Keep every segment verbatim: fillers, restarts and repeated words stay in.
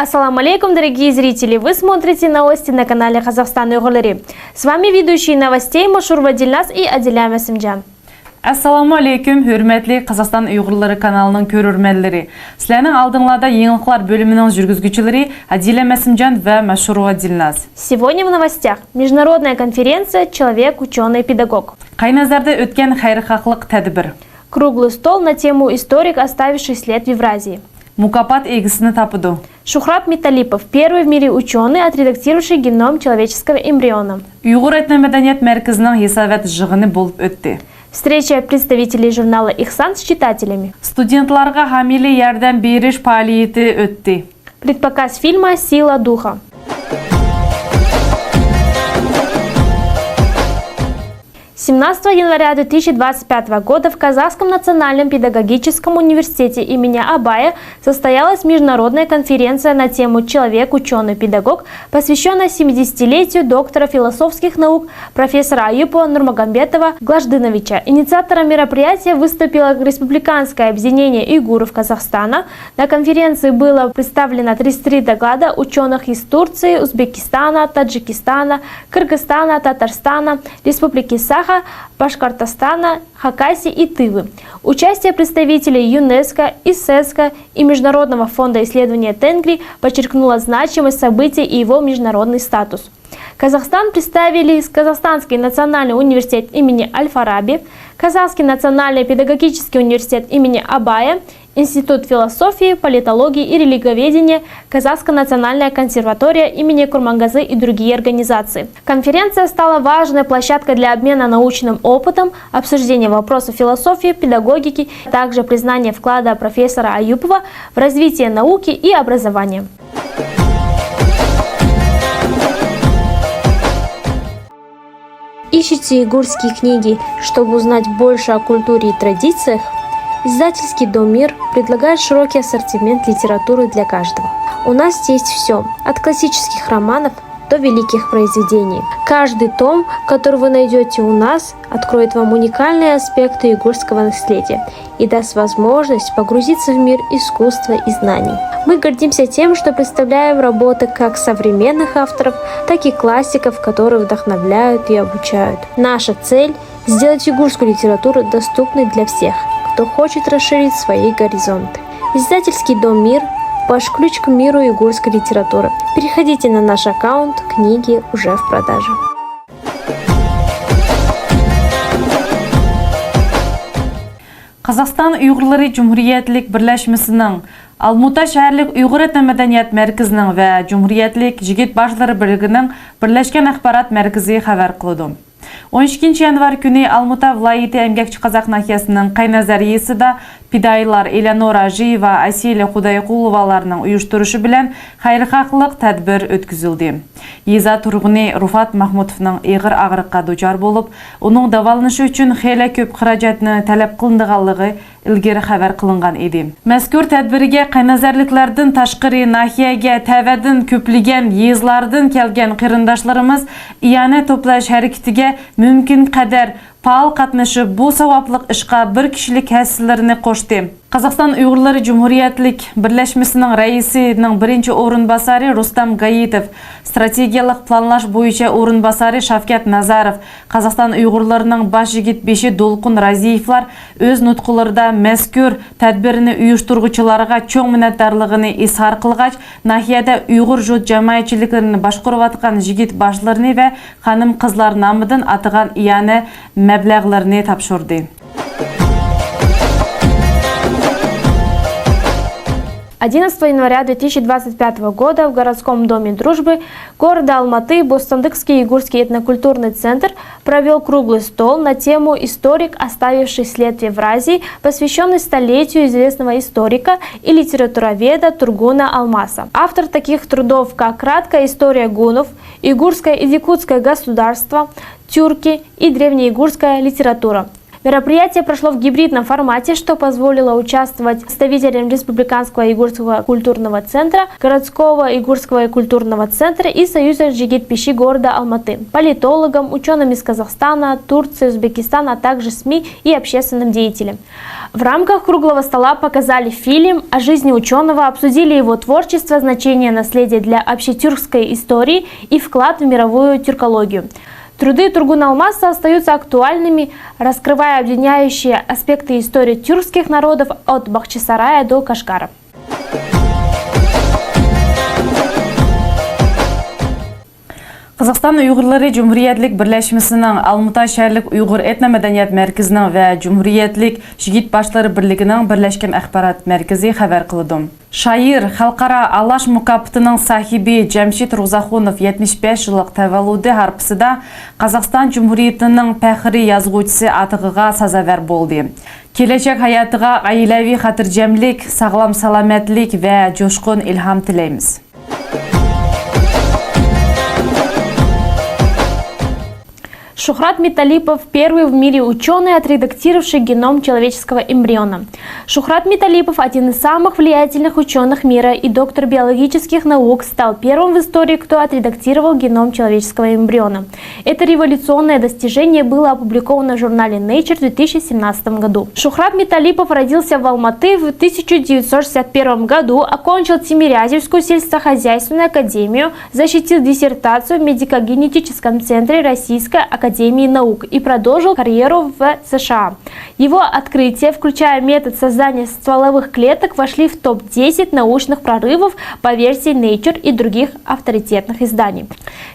Ассаламу алейкум, дорогие зрители! Вы смотрите новости на канале Казахстан Уйгурлары. С вами ведущие новостей Машурова Дильназ и Адиля Масимджан. ئەسسالامۇ ئەلەيكۇم، ھۆرمەتلىك قازاقىستان ئۇيغۇرلىرى كانالىنىڭ كۆرۈرمەنلىرى. سىلەرنىڭ ئالدىڭلاردا يېڭىلىقلار بۆلۈمىنىڭ جۈرگۈزگۈچىلىرى ئادىلە مەسىمجان ۋە مەشھۇرۇۋا دىلناز. Сегодня в новостях. Международная конференция «Человек, учёный, педагог». قەينەزەردە ئۆتكەن خەيرخاھلىق تەدبىر. Круглый стол на тему «Историк, оставивший след в Евразии». مۇكاپات ئىگىسىنى تاپىدۇ. Шухраб Миталипов, первый в мире учёный, отредактировавший геном человеческого эмбриона. ئۇيغۇر ئېتنومەدەنىيەت مەركىزىنىڭ ھېسابات يىغىنى بولۇپ ئۆتتى. Встреча представителей журнала «Ихсан» с читателями. ستۇدېنتلارغا ھامىيلىق ياردەم بېرىش پائالىيىتى ئۆتتى. Предпоказ фильма «Сила духа». Семнадцатого января две тысячи двадцать пятого года в Казахском национальном педагогическом университете имени Абая состоялась международная конференция на тему «Человек, учёный, педагог», посвящённая семидесятилетию доктора философских наук, профессора Аюпова Нурмагомедова Глаждыновича. Инициатором мероприятия выступило Республиканское объединение уйгуров Казахстана. На конференции было представлено тридцать три доклада учёных из Турции, Узбекистана, Таджикистана, Кыргызстана, Татарстана, Республики Саха, Башкортостана, Хакасии и Тывы. Участие представителей ЮНЕСКО, ИСЭСКО и Международного фонда исследования Тенгри подчеркнуло значимость события и его международный статус. Казахстан представили Казахстанский национальный университет имени Аль-Фараби, Казахский национальный педагогический университет имени Абая, Институт философии, политологии и религиоведения, Казахская национальная консерватория имени Курмангазы и другие организации. Конференция стала важной площадкой для обмена научным опытом, обсуждения вопросов философии, педагогики, а также признания вклада профессора Аюпова в развитие науки и образования. Ищете уйгурские книги, чтобы узнать больше о культуре и традициях? Издательский дом «Мир» предлагает широкий ассортимент литературы для каждого. У нас есть всё, от классических романов до великих произведений. Каждый том, который вы найдёте у нас, откроет вам уникальные аспекты уйгурского наследия и даст возможность погрузиться в мир искусства и знаний. Мы гордимся тем, что представляем работы как современных авторов, так и классиков, которые вдохновляют и обучают. Наша цель — сделать уйгурскую литературу доступной для всех, кто хочет расширить свои горизонты. Издательский дом «Мир», ваш ключ к миру уйгурской литературы. Переходите на наш аккаунт, книги уже в продаже. قازاقىستان ئۇيغۇرلىرى جۇمھۇرىيەتلىك بىرلەشمىسىنىڭ ئالمۇتا شەھەرلىك ئۇيغۇر ئېتنومەدەنىيەت مەركىزىنىڭ ۋە جۇمھۇرىيەتلىك يىگىت باشلىرى بىرلىكىنىڭ بىرلەشكەن ئاخبارات مەركىزى خەۋەر قىلىدۇ. ئون ئىككىنچى يانۋار كۈنى ئالمۇتا ۋىلايىتى ئەمگەكچى قازاق ناھىيەسىنىڭ قەينەزەر يېزىسىدا پىدائىيلار ئېلەنورا ژىيېۋا، ئاسىيلى خۇدايقۇلوۋالارنىڭ ئۇيۇشتۇرۇشى بىلەن خەيرخاھلىق تەدبىر ئۆتكۈزۈلدى. يېزا تۇرغۇنى رۇفات ماخمۇتوفنىڭ ئېغىر ئاغرىققا دۇچار بولۇپ، ئۇنىڭ داۋالىنىشى ئۈچۈن خېلى كۆپ خىراجەتنى تەلەپ قىلىنىدىغانلىقى ئىلگىرى خەۋەر قىلىنغان ئىدى. مەزكۇر تەدبىرگە قەينەزەرلىكلەردىن تاشقىرى، ناھىيەگە تەۋەدىن كۆپلىگەن يېزىلاردىن كەلگەن قېرىنداشلىرىمىز ئىئانە توپلاش ھەرىكىتىگە مۇمكىن قەدەر پائال قاتنىشىپ، بۇ ساۋابلىق ئىشقا بىر كىشىلىك ھەسسىلىرىنى قوشتى. قازاقىستان ئۇيغۇرلىرى جۇمھۇرىيەتلىك بىرلەشمىسىنىڭ رەئىسىنىڭ بىرىنچى ئورۇنباسارى رۇستەم گايىتوف، ستراتېگىيەلىك پىلانلاش بويىچە ئورۇنباسارى شاۋكەت نازاروف، قازاقىستان ئۇيغۇرلىرىنىڭ باش يىگىت بېشى دولقۇن رازىيېۋلار ئۆز نۇتقلىرىدا مەزكۇر تەدبىرنى ئۇيۇشتۇرغۇچىلارغا چوڭ مىننەتدارلىقىنى ئىزھار قىلغاچ، ناھىيەدە ئۇيغۇر ژۇت جامائەتچىلىكلىرىنى باشقۇرۇۋاتقان يىگىت باشلىرىنى ۋە خانىم-قىزلار نامىدىن ئاتىغان ئىئانە مەبلەغلىرىنى تاپشۇردى. Одиннадцатого января две тысячи двадцать пятого года в городском доме дружбы города Алматы Бостандыкский уйгурский этнокультурный центр провёл круглый стол на тему «Историк, оставивший след в Евразии», посвящённый столетию известного историка и литературоведа Тургуна Алмаса. Автор таких трудов, как «Краткая история гуннов», «Уйгурское и якутское государство», «Тюрки» и «Древнеуйгурская литература». Мероприятие прошло в гибридном формате, что позволило участвовать представителям Республиканского уйгурского культурного центра, городского уйгурского культурного центра и Союза «Жигит Пиши» города Алматы, политологам, учёным из Казахстана, Турции, Узбекистана, а также СМИ и общественным деятелям. В рамках круглого стола показали фильм о жизни учёного, обсудили его творчество, значение наследия для общетюркской истории и вклад в мировую тюркологию. Труды Тургун Алмазова остаются актуальными, раскрывая объединяющие аспекты истории тюркских народов от Бахчисарая до Кашгара. قازاقىستان ئۇيغۇرلىرى جۇمھۇرىيەتلىك بىرلەشمىسىنىڭ ئالمۇتا شەھەرلىك ئۇيغۇر ئېتنو مەدەنىيەت مەركىزىنىڭ ۋە جۇمھۇرىيەتلىك يىگىت باشلىرى بىرلىكىنىڭ بىرلەشكەن ئاخبارات مەركىزى خەۋەر قىلىدۇ. شائىر، خەلقئارا ئالاش مۇكاپاتىنىڭ ساھىبى جەمشىت روزاخۇنوف يەتمىش بەش يىللىق تەۋەللۇدى ھارپىسىدا قازاقىستان جۇمھۇرىيىتىنىڭ پەخرىي يازغۇچىسى ئاتىقىغا سازاۋەر بولدى. كېلەچەك ھاياتىغا ئائىلەۋى خاتىرجەملىك، ساغلام سالامەتلىك ۋە جۇشقۇن ئىلھام تىلەيمىز. Шухрат Миталипов — первый в мире учёный, отредактировавший геном человеческого эмбриона. Шухрат Миталипов — один из самых влиятельных учёных мира и доктор биологических наук, стал первым в истории, кто отредактировал геном человеческого эмбриона. Это революционное достижение было опубликовано в журнале Nature в две тысячи семнадцатом году. Шухрат Миталипов родился в Алматы в тысяча девятьсот шестьдесят первом году, окончил Тимирязевскую сельскохозяйственную академию, защитил диссертацию в медико-генетическом центре Российской академии наук и продолжил карьеру в С Ш А. Его открытия, включая метод создания стволовых клеток, вошли в топ десять научных прорывов по версии Nature и других авторитетных изданий.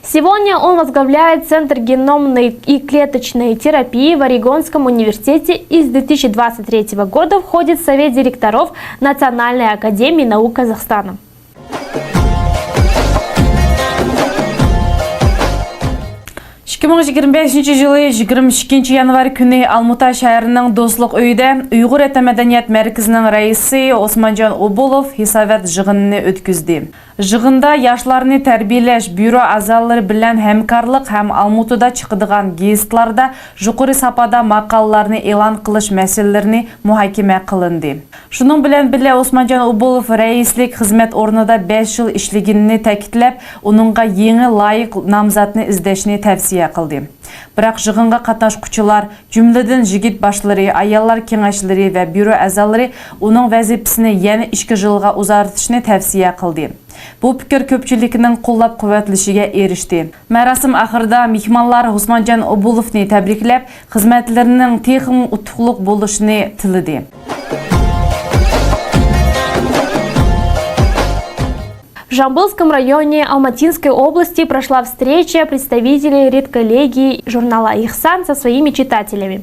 Сегодня он возглавляет Центр геномной и клеточной терапии в Орегонском университете и с две тысячи двадцать третьего года входит в Совет директоров Национальной академии наук Казахстана. ئىككى مىڭ يىگىرمە بەشىنچى يىلى يىگىرمە ئىككىنچى يانۋار كۈنى ئالمۇتا شەھىرىنىڭ دوستلۇق ئۆيىدە ئۇيغۇر ئېتنو مەدەنىيەت مەركىزىنىڭ رەئىسى ئوسمانجان ئوبۇلوف ھېسابات يىغىنىنى ئۆتكۈزدى. يىغىندا ياشلارنى تەربىيەلەش بيۇرو ئەزالىرى بىلەن ھەمكارلىق ھەم ئالمۇتىدا چىقىدىغان گېزىتلاردا يۇقىرى ساپادا ماقالىلارنى ئېلان قىلىش مەسىلىلىرىنى مۇھاكىمە قىلىندى. شۇنىڭ بىلەن بىللە، ئوسمانجان ئوبۇلوف رەئىسلىك خىزمەت ئورنىدا بەش يىل ئىشلىگىنىنى تەكىتلەپ، ئۇنىڭغا يېڭى لايىق نامزاتنى ئىزدەشنى تەۋسىيە قىلدى. بىراق، يىغىنغا قاتناشقۇچىلار، جۈملىدىن يىگىت باشلىرى، ئاياللار كېڭەشلىرى ۋە بيۇرو ئەزالىرى ئۇنىڭ ۋەزىپىسىنى يەنە ئىككى يىلغا ئۇزارتىشنى تەۋسىيە قىلدى. بۇ پىكىر كۆپچىلىكنىڭ قوللاپ-قۇۋۋەتلىشىگە ئېرىشتى. مەراسىم ئاخىرىدا مېھمانلار ئوسمانجان ئوبۇلوفنى تەبرىكلەپ، خىزمەتلىرىنىڭ تېخىمۇ ئۇتۇقلۇق بولۇشىنى تىلىدى. В Жамбылском районе Алматинской области прошла встреча представителей редколлегии журнала «Ихсан» со своими читателями.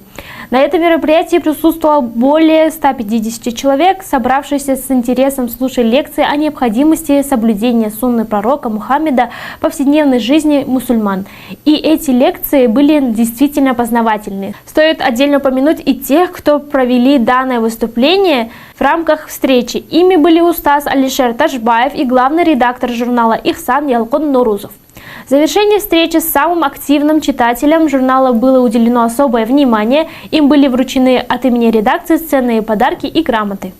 На этом мероприятии присутствовало более ста пятидесяти человек, собравшиеся с интересом слушали лекции о необходимости соблюдения сунны пророка Мухаммеда в повседневной жизни мусульман. И эти лекции были действительно познавательны. Стоит отдельно упомянуть и тех, кто провели данное выступление в рамках встречи. Ими были устаз Алишер Ташбаев и главный редактор журнала «Ихсан» Ялкун Норузов. В завершении встречи самым активным читателям журнала было уделено особое внимание. Им были вручены от имени редакции ценные подарки и грамоты.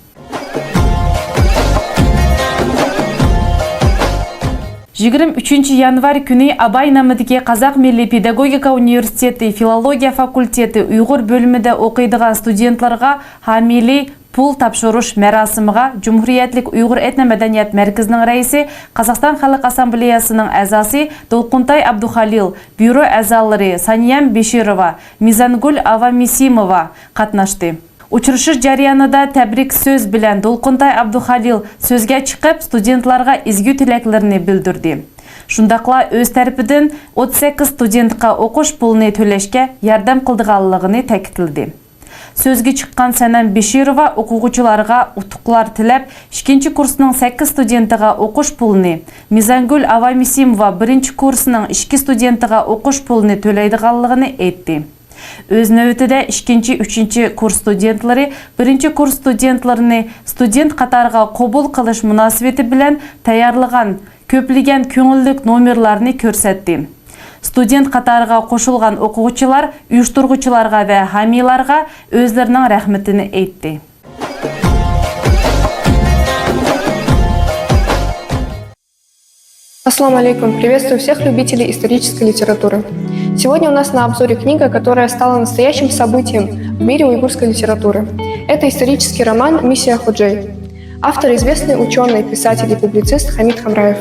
يىگىرمە ئۈچىنچى يانۋار كۈنى ئاباي نامىدىكى قازاق مىللىي پېداگوگىكا ئۇنىۋېرسىتېتى فىلولوگىيە فاكۇلتېتى ئۇيغۇر بۆلۈمىدە ئوقۇيدىغان ستۇدېنتلارغا ھامىيلىق پۇل تاپشۇرۇش مەراسىمىغا جۇمھۇرىيەتلىك ئۇيغۇر ئېتنو مەدەنىيەت مەركىزىنىڭ رەئىسى، قازاقىستان خەلق ئاسسامبلېيەسىنىڭ ئەزاسى دولقۇنتاي ئابدۇخالىل، بيۇرو ئەزالىرى سانىيەم بېشىروۋا، مىزانگۈل ئاۋامىسىموۋا قاتناشتى. ئۇچرىشىش جەريانىدا تەبرىك سۆز بىلەن دولقۇنتاي ئابدۇخالىل سۆزگە چىقىپ، ستۇدېنتلارغا ئىزگۈ تىلەكلىرىنى بىلدۈردى. شۇنداقلا ئۆز تەرىپىدىن ئوتتۇز سەككىز ستۇدېنتقا ئوقۇش پۇلىنى تۆلەشكە ياردەم قىلىدىغانلىقىنى تەكىتلىدى. سۆزگە چىققان سەنەم بېشىروۋا ئوقۇغۇچىلارغا ئۇتۇقلار تىلەپ، ئىككىنچى كۇرسنىڭ سەككىز ستۇدېنتىغا ئوقۇش پۇلىنى، مىزانگۈل ئاۋامىسىموۋا بىرىنچى كۇرسنىڭ ئىككى ستۇدېنتىغا ئوقۇش پۇلىنى تۆلەيدىغانلىقىنى ئېيتتى. ئۆز نۆۋىتىدە، ئىككىنچى، ئۈچىنچى كۇرس ستۇدېنتلىرى بىرىنچى كۇرس ستۇدېنتلىرىنى ستۇدېنت قاتارىغا قوبۇل قىلىش مۇناسىۋىتى بىلەن تەييارلىغان كۆپلىگەن كۆڭۈللۈك نومېرلارنى كۆرسەتتى. ستۇدېنت قاتارىغا قوشۇلغان ئوقۇغۇچىلار ئۇيۇشتۇرغۇچىلارغا ۋە ھامىيلارغا ئۆزلىرىنىڭ رەھمىتىنى ئېيتتى. Ассаламу алейкум! Приветствую всех любителей исторической литературы. Сегодня у нас на обзоре книга, которая стала настоящим событием в мире уйгурской литературы. Это исторический роман «Миссия Ходжей». Автор — известный учёный, писатель и публицист Хамид Хамраев.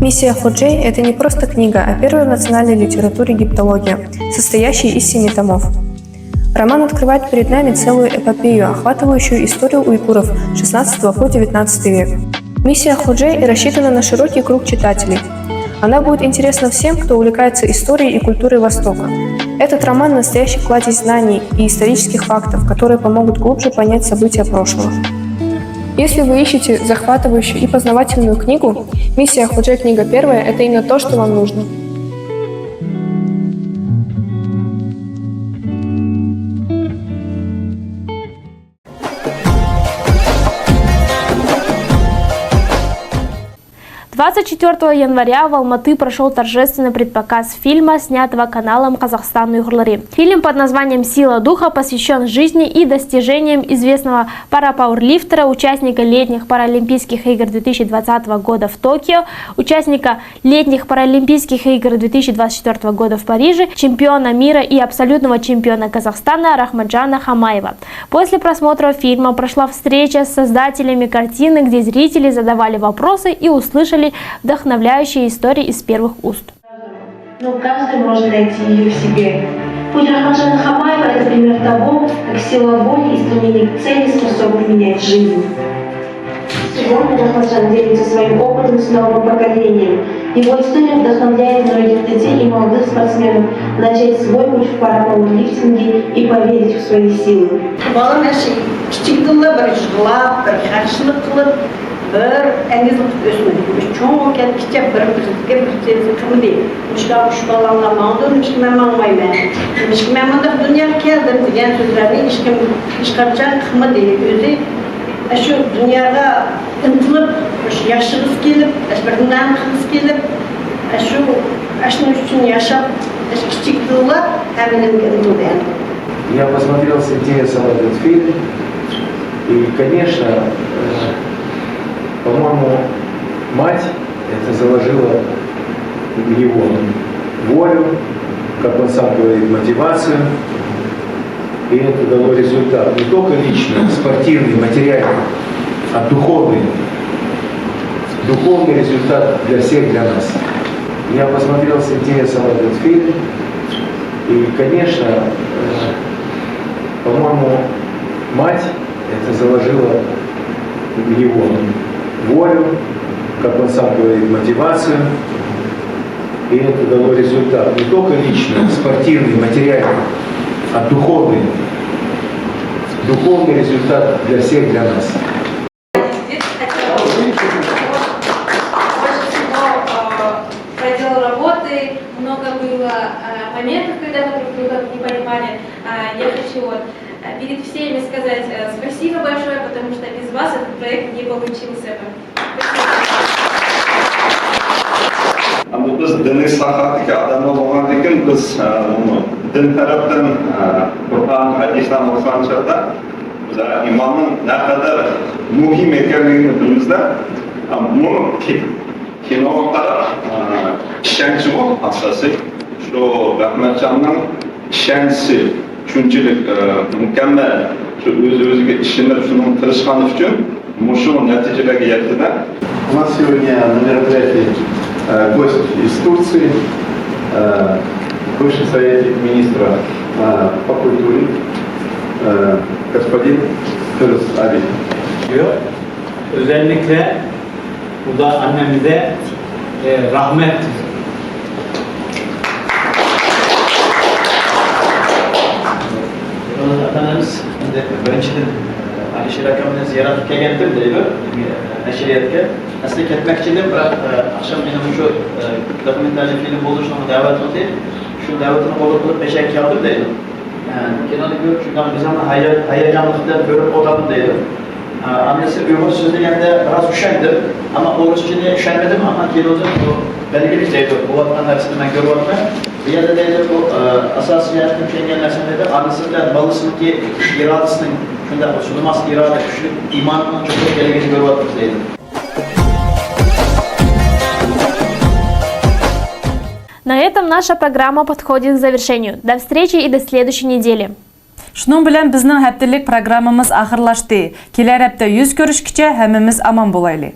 «Миссия Ходжей» — это не просто книга, а первая в национальной литературе диктология, состоящая из семи томов. Роман открывает перед нами целую эпопею, охватывающую историю уйгуров шестнадцатого по девятнадцатый век. «Миссия Ходжей» рассчитана на широкий круг читателей. Она будет интересна всем, кто увлекается историей и культурой Востока. Этот роман — настоящий кладезь знаний и исторических фактов, которые помогут глубже понять события прошлого. Если вы ищете захватывающую и познавательную книгу, «Миссия Ходжей», книга первая — это именно то, что вам нужно. Двадцать четвёртого января в Алматы прошёл торжественный предпоказ фильма, снятого каналом «Казахстан Уйгурлары». Фильм под названием «Сила духа» посвящён жизни и достижениям известного парапауэрлифтера, участника летних Паралимпийских игр две тысячи двадцатого года в Токио, участника летних Паралимпийских игр две тысячи двадцать четвёртого года в Париже, чемпиона мира и абсолютного чемпиона Казахстана Рахматжана Хамаева. После просмотра фильма прошла встреча с создателями картины, где зрители задавали вопросы и услышали вдохновляющие истории из первых уст. Но каждый может найти её в себе. Путь Рахматжана Хамаева — это пример того, как сила воли и стремление к цели способны менять жизнь. Сегодня Рахматжан делится своим опытом с новым поколением. Его история вдохновляет многих детей и молодых спортсменов начать свой путь в парапауэрлифтинге и поверить в свои силы. بالام ھەر كىچىكىدىنلا بىر يىغلاپ، بىر خەقچىلىك قىلىپ، بىر ئەنگىزلىك قىلىپ ئۆسمىدى. چوڭ بولۇپ كەتكىچە بىر بىرىگە بىر تېزلىك قىلمىدى. مۇشۇنداق ئۇش بالاملا ماڭىدۇ، نېمىشقا مەن ماڭمايمەن؟ نېمىشقا مەن مۇنداق دۇنياغا كەلدىم؟ دېگەن سۆزلەرنى ھېچكىم ھېچقاچان قىلمىدى. ئۆزى ئاشۇ دۇنياغا ئىنتىلىپ، ئاشۇ ياشىغۇسى كېلىپ، ئاشۇ بىر نېمە قىلغۇسى كېلىپ، ئاشۇ، ئاشۇنىڭ ئۈچۈن ياشاپ، ئاشۇ كىچىكىدىنلا ھەممە نېمىگە ئىنتىلدى ئەمدى. Я посмотрел с интересом этот фильм, и, конечно, э, по-моему, мать это заложила в него волю, как он сам говорит, мотивацию. И это дало результат не только личный, спортивный, материальный, а духовный. Духовный результат для всех, для нас. Я посмотрел с интересом этот фильм. И, конечно, э, по-моему, мать это заложила в него волю, как он сам говорит, мотивацию. И это дало результат не только личный, спортивный, материальный, а духовный. Духовный результат для всех, для нас. Больше всего, э, проделал работы, много было, э, моментов, когда мы друг друга не понимали. Э, я хочу вот, э, перед всеми сказать, э, спасибо большое, потому что без вас этот проект не получился бы. Спасибо. ئەمدى بىز دىنىي ساھەدىكى ئادەملەر بولغاندىكىن، بىز، ئە، بۇنى دىن تەرەپتىن، ئە، قۇرئان، ھەدىسلەرنى ئوقۇغان چاغدا بىز ئىماننىڭ نەقەدەر مۇھىم ئىكەنلىكىنى بىلىمىزدە، ئە، بۇ كى-، كىنوغا قاراپ، ئە، ئىشەنچ بۇ ئاساسىي. شۇ رەھمەتجاننىڭ ئىشەنچى شۇنچىلىك، ئە، مۇكەممەل، شۇ ئۆز-ئۆزىگە ئىشىنىپ، شۇنىڭ تىرىشقانلىقى ئۈچۈن مۇشۇ نەتىجىلەرگە يەتتى-دە. У нас сегодня на мероприятии, э, гость из Турции, э, бывший советник министра, э, по культуре, э, господин Фирус Абид. Özellikle bu da annemize, e, rahmet. Efendimiz, endi birinchidan, e, Alisher akamni ziyoratga kelgandim deydi, nashriyotga. Aslida ketmoqchi edim, biroq, e, oqshom meni shu, e, dokumentalniy film bo'lishi uchun da'vat qildi. Shu da'vatini qabul qilib, peshandaga keldim deydi. Kinoda ko'rib, shundoq bizani hayajonliqda ko'rib o'tirdim deydi. Annesi uyg'ur so'zlaganda biroz ushandim, ammo o'rischada ushanmadim, ammo kinoda bu بەلگىلىك دەيدۇ، بولۇۋاتقان نەرسىنى مەن كۆرۈۋاتىمەن. بۇ يەردە دەيدۇ، بۇ، ئە، ئاساسىي جەھەتتىن چۈشەنگەن نەرسىنى دەيدۇ، ئانىسى بىلەن بالىسىنىڭكى ئىرادىسىنىڭ شۇنداق بىر سۇنماس ئىرادە، كۈچلۈك ئىماننىڭ چوڭىيىپ كەلگىنىنى كۆرۈۋاتىمىز دەيدۇ. На этом наша программа подходит к завершению. До встречи и до следующей недели. شۇنىڭ بىلەن بىزنىڭ ھەپتىلىك پروگراممىمىز ئاخىرلاشتى. كېلەر ھەپتە يۈز كۆرۈشكىچە ھەممىمىز ئامان بولايلى.